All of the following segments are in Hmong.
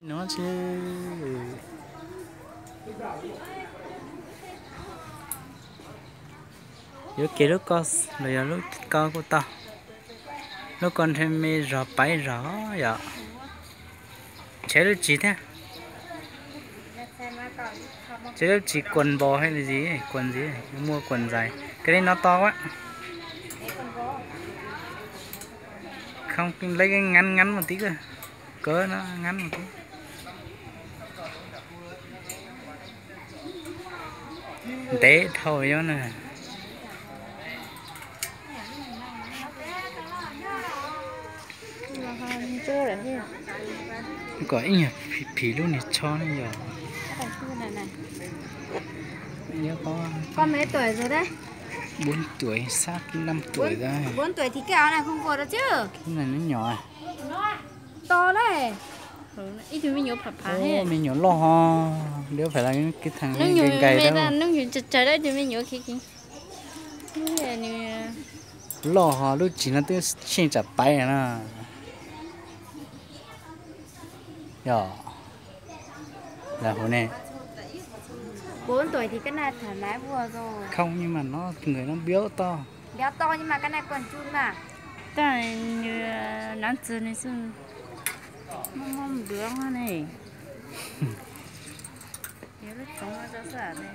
No tsis yuav kiag lub ko los yog lub ko kuj tau. Lub ko nrhe me zog paiv zog yom. Tshev lub tsis thiab. Tshev lub tsis kuas npos hais li kuas ntxiv, muaj kuas ntxais. Koj li no to a. Khoo leb ngab ngab mus tib, koj no ngab mus tib. Ntev dhau yom na. Kom ib nyuag phim lub niag tsho ne yog. Bốn tuổi, sắp năm tuổi rồi. Bốn tuổi thì cái áo này không vừa đâu chứ. Cái này nó nhỏ à. To đấy. Ib tug me nyuam phav phav, me nyuam loj ho, liab phải là cái thằng hnub nyoog nkees nkees me da, hnub nyoog tsawg tsawg da, ib tug me nyuam khiv khiv. Loj ho, lub tsis no twb tsheej tsam paiv na. Yog, lawv hu ne. Bốn tuổi thì cái này thoải mái vừa rồi. Không, nhưng mà nó, người nó béo to. Béo to nhưng mà cái này còn chun mà. Tag nws nab txwg nws xwb. Muaj muaj npua ne. Yog lub txoov no rau xwb ne.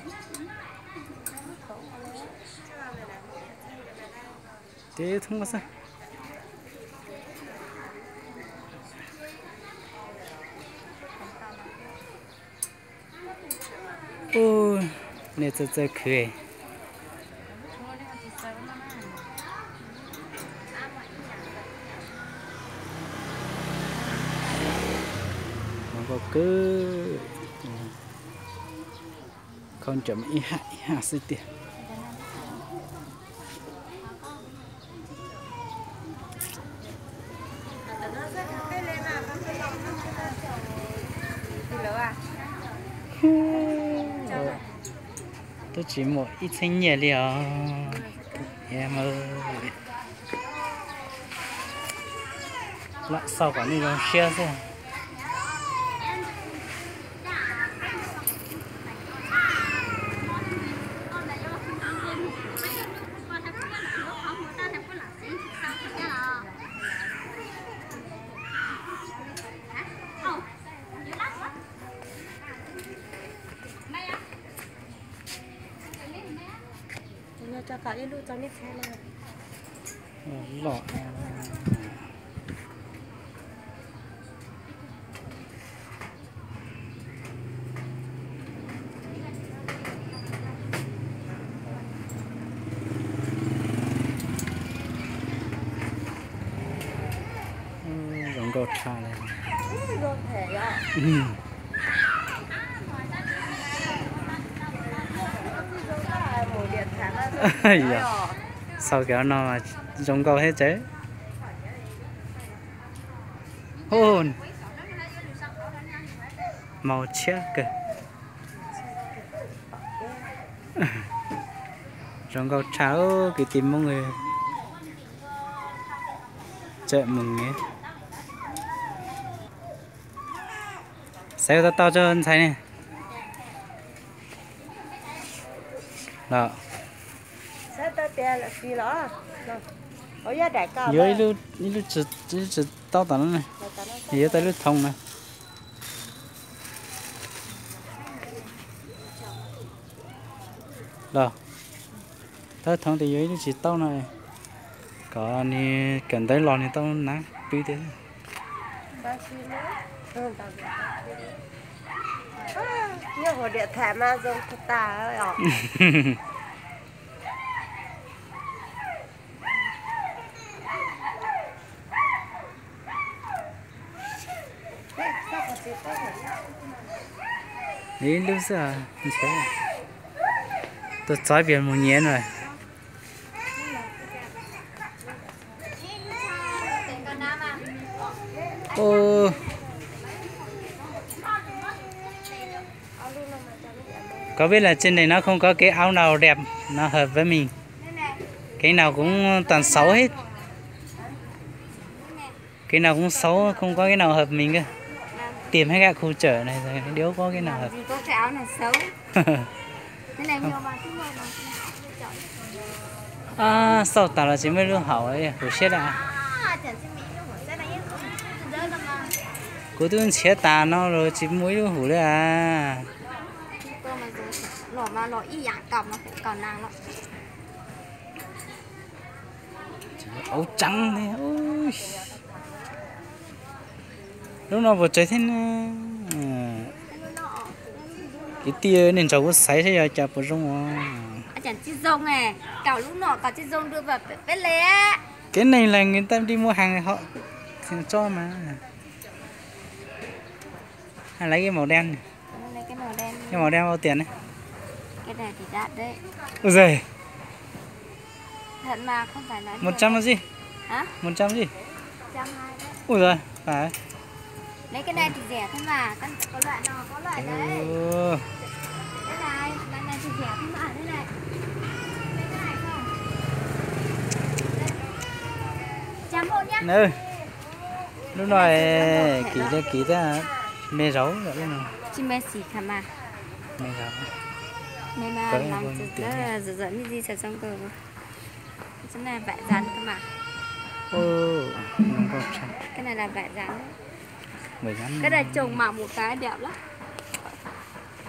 Ces thoob xwb. Ub, nej txawj txawj khwv. Zoo nkauj kawg. Khau ntawm ib haj ib haj xwb tiag. Twb tsis muaj ib txheeb nyiaj li os. Lam xauj kom nej zoo siab xwb. Loj. Zoo nkauj tshaj li. Xauj kiag no zoo nkauj thiab tsev. Hu, maus tshiab kawg. Zoo nkauj tshaj kwv tij Hmoob. Tseem mus xaiv tau tau tso ntxhais ne. Los, yuav ib lub, ib lub tsis tau tom no ne, yuav tau lub thoob na. Los, tau thoob tes yuav ib lub tsis tau no, kom nws kawm ntawv los nws tau nab pw tiag. Ib lub xwb, tus txov pias mus nyiav na. Có biết là trên này nó không có cái áo nào đẹp, nó hợp với mình. Cái nào cũng toàn xấu hết. Cái nào cũng xấu, không có cái nào hợp mình cơ. Tìm hết các khu chợ này rồi điếu có cái nào hợp. Xauj tas los tsis muaj ib lub haum, huv siab a. Kuv twb nrhiav tas no los tsis muaj ib lub haum li a. Auv tseeb ne. Lub no puas tsawg thiab na? Kwv tij, nej nrog kuv xaiv saib yog cas puas zoo os. Kev neeg leej nws tab dim muaj heev ho tsis tso mas. Lawv kev màu đen, kev màu đen ua tias ne. Ua zej, một trăm gì? Một trăm gì? Ui giời, phải. Lub no kim li kim thiab, me zauv lawm lub no. Me zauv. Cái này trồng màu một cái đẹp lắm.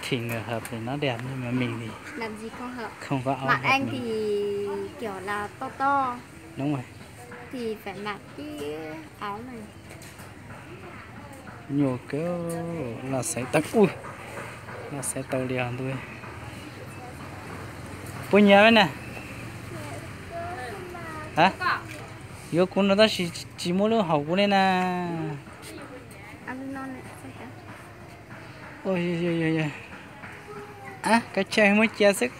Thì người hợp thì nó đẹp nhưng mà mình thì không có áo hợp mình. Đúng rồi. Nyuaj kawg, los xaiv tau, los xaiv tau li os ntuj. Puas nyiam na? Yuav kuv no tab sis tsis muaj lub haum kuv li na. Kav tsij muab cia xwb.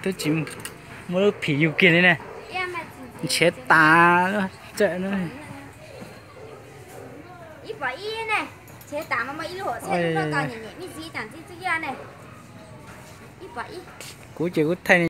Twb tsis muaj lub phim yug kiag li na. Nrhiav tas lub tsev no. Kuv ces kuv thaij